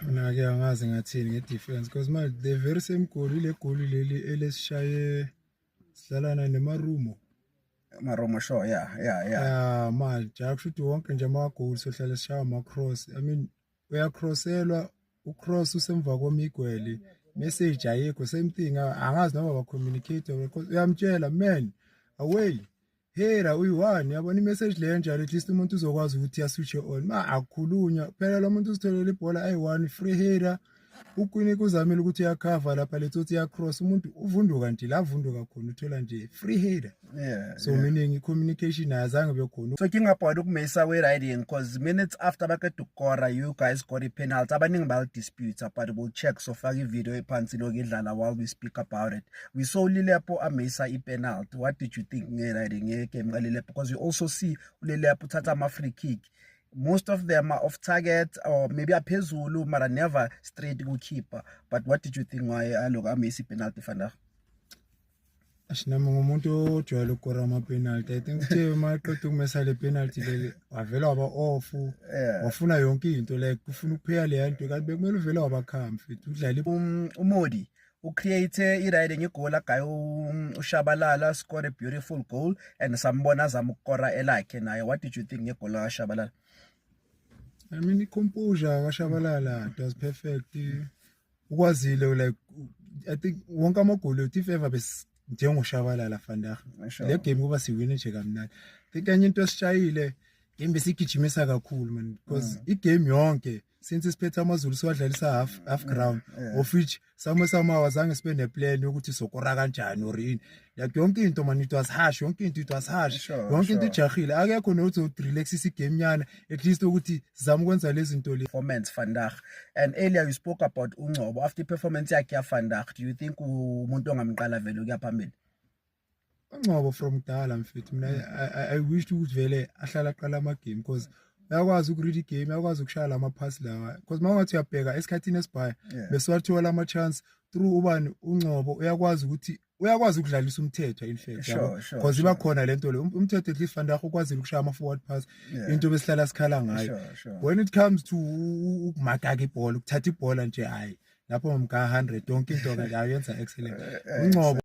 Mina-ke angazi ngathini nge-defense, because manje the very same goal, ile goal leli elesishaye sidlalana neMarumo. Marumo, sure, yeah. Ya, manje akusho ukuthi wonke nje ama-goal sohlale sishaya ama-cross. I mean, uyacrosselwa, ucross usemva koMiguel, message ayikho, same thing. Angazi noma ba-communicate, because uyamtshela, "Man away hera uyi-one," yabona, i-message leyo njalo, at least umuntu uzokwazi ukuthi aswitche on. Ma akukhulunywa phela, lo muntu uzitholele ibhola ayi-one, free header. UKwinika uzamile ukuthi uyakhava lapha, letsotsi iyacross, umuntu uvunduka nje la avunduka khona, uthola nje free header. So meaning i-communication ayazange bekhona. Talking about ukumisa we-riding, because minutes after baqeda ukukora, you guys got i-penalty. Abaningi bayalidispute, but we'll check. So faka ivideo ephansi lokhu idlala while we speak about it. We saw Lilepo amisa i-penalty. What did you think nge-riding, ngegame kaLilepo? Because you also see uLilepo uthatha ama-free kick, most of them are off target or maybe aphezulu, mara never straight kukeeper. But what did you think ngaye aloku amisa i-penalty vandag? Ash, nami ngumuntu ojwayele ukukora ama-penalty. I think kuthe uma eqeda ukumesa le penalty leli, wavele waba off. Wafuna yonke into, like ufuna ukupheya leya nto, kanti bekumele uvele waba-calm futhi udlale. UModi ucreate i-riding, igoli agaye uShabalala scored a beautiful goal and sambona azama ukukora elakhe naye. What did you think ngegoli kaShabalala? I mean, i-composure kaShabalala, it was perfect. Ukwazile, like, I think wonke amagoli ethu, if ever bes njengoShabalala vandag, le game kuba siwine nje kamnandi. I think enye into esishayile, game besigijimisa kakhulu, man, because igame yonke since siphethe AmaZulu siwadlalisa half ground, of which somehow azange sibe neplan yokuthi sokora kanjani or ini. Like, yonke into, man, it was harsh, yonke into, it was harsh. Yonke into ijahile, akekho nokuthi relaxisa igame nyana, at least ukuthi sizame ukwenza lezi zinto le. Performance vandag, and earlier you spoke about uNgcobo. After i-performance yakhe yavandag, do you think umuntu ongamqala vele ukuya phambili? UNgcobo from kudala, mfethu, mina I wish ukuthi vele ahlala aqala ama-game, because uyakwazi ukuread igame, uyakwazi ukushaya lama-pass lawa, because uma ungathi uyabheka esikhathini esibhaya, besiwathola ama-chance through ubani? UNgcobo. Uyakwazi ukuthi uyakwazi ukudlalisa uMthethwa, in fact, yabo, because iba khona lento le. UMthethwa at least vandag ukwazile ukushaya ama-forward pass, into besihlala sikhala ngayo. When it comes to ukumakaka ibhola, ukuthatha ibhola nje, hayi, lapho ngomka 100, yonke into ke ayenza excellent uNgcobo.